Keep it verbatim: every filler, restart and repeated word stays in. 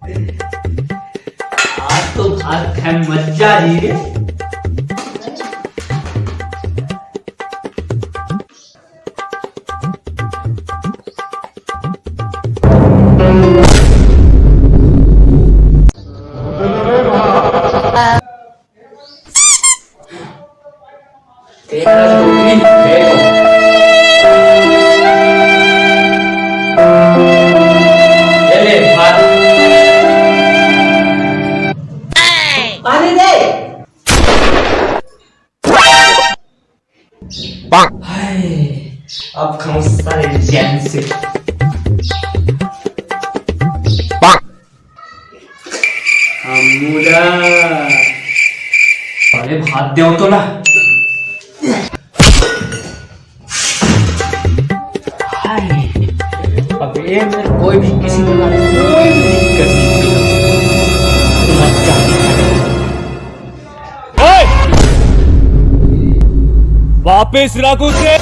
आज तो भात खाए में मजा आ रही है। तेरा टोपी फेंको। ये ले, भात। पानी दे। हाय, अब खाऊं सारे चैन से। अमूला। अरे भात दे तो ना। हाय, अब ये मेरे कोई भी किसी प्रकार की कोई भी दिक्कत नहीं होगी। मत जाने। वापस रख उसे।